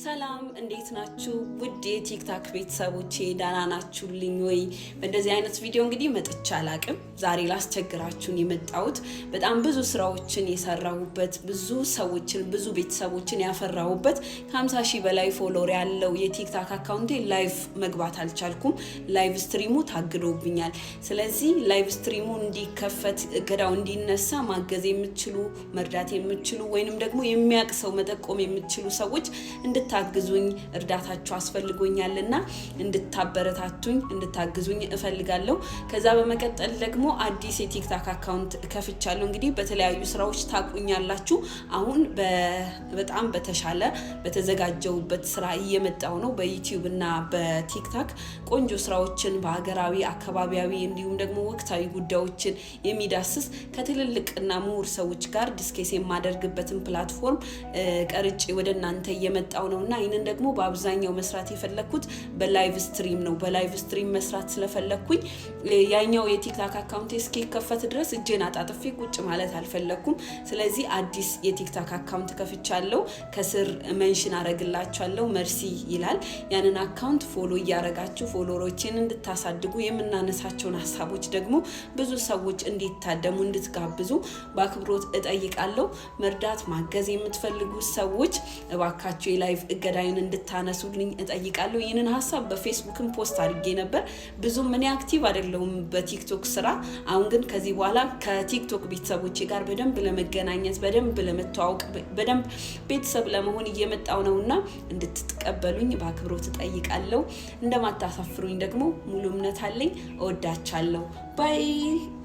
ሰላም፣ እንዴት ናችሁ? ውድ የ TikTok ቤተሰቦቼ፣ ደህና ናችሁልኝ ወይ? በእንደዚህ አይነት ቪዲዮ እንግዲህ መጥቼ አላቅም። ዛሬ ላስቸግራችሁን የመጣሁት በጣም ብዙ ስራዎችን የሰራሁበት፣ ብዙ ሰዎችን፣ ብዙ ቤተሰቦችን ያፈራሁበት፣ ከ50 ሺህ በላይ follower ያለው የ TikTok account ኤ live መግባት አልቻልኩም። Live stream ኡ ታግዶብኛል። ስለዚህ live stream ኡ እንዲከፈት፣ እገዳው እንዲነሳ ማገዝ የምትችሉ፣ መርዳት የምትችሉ ወይንም ደግሞ የሚያውቅ ሰው መጠቆም የምትችሉ ሰዎች እንድታግዙኝ፣ እርዳታችሁ አስፈልጎኛልና እንድታበረታቱኝ፣ እንድታግዙኝ እፈልጋለሁ። ከዛ በመቀጠል ደግሞ አዲስ የ TikTok account ከፍቻለሁ። እንግዲህ በተለያዩ ስራዎች ታቁኛላችሁ። አሁን በጣም በተሻለ በተዘጋጀውበት ስራ እየመጣው ነው። በ YouTube እና በ TikTok ቆንጆ ስራዎችን፣ በሀገራዊ፣ አካባቢያዊ እንዲሁም ደግሞ ወቅታዊ ጉዳዮችን የሚዳስስ፣ ከትልልቅና ምሁር ሰዎች ጋር discuss የማደርግበትን platform ቀርጬ ወደ እናንተ እየመጣው ነው እና ይህንን ደግሞ በአብዛኛው መስራት የፈለግኩት በ live stream ነው። በ live stream መስራት ስለፈለግኩኝ ያኛው የ TikTok account እስኪከፈት ድረስ እጄን አጣጥፌ ቁጭ ማለት አልፈለግኩም። ስለዚህ አዲስ የ TikTok account ከፍቻለሁ። ከስር mention አረግላችኋለሁ። መርሲ ይላል። ያንን account follow እያረጋችሁ follower ኦችን እንድታሳድጉ፣ የምናነሳቸውን ሀሳቦች ደግሞ ብዙ ሰዎች እንዲታደሙ እንድትጋብዙ በአክብሮት እጠይቃለሁ። መርዳት ማገዝ የምትፈልጉ ሰዎች እባካችሁ የ live እገዳይን እንድታነሱልኝ እጠይቃለሁ። ይህንን ሀሳብ በ Facebook ም post አድርጌ ነበር። ብዙም እኔ active አይደለሁም በ TikTok ስራ። አሁን ግን ከዚህ በኋላ ከ TikTok ቤተሰቦቼ ጋር በደንብ ለመገናኘት፣ በደንብ ለመተዋወቅ፣ በደንብ ቤተሰብ ለመሆን እየመጣው ነውና እንድትቀበሉኝ በአክብሮት እጠይቃለሁ። እንደማታሳፍሩኝ ደግሞ ሙሉ እምነት አለኝ። እወዳቻለሁ። Bye.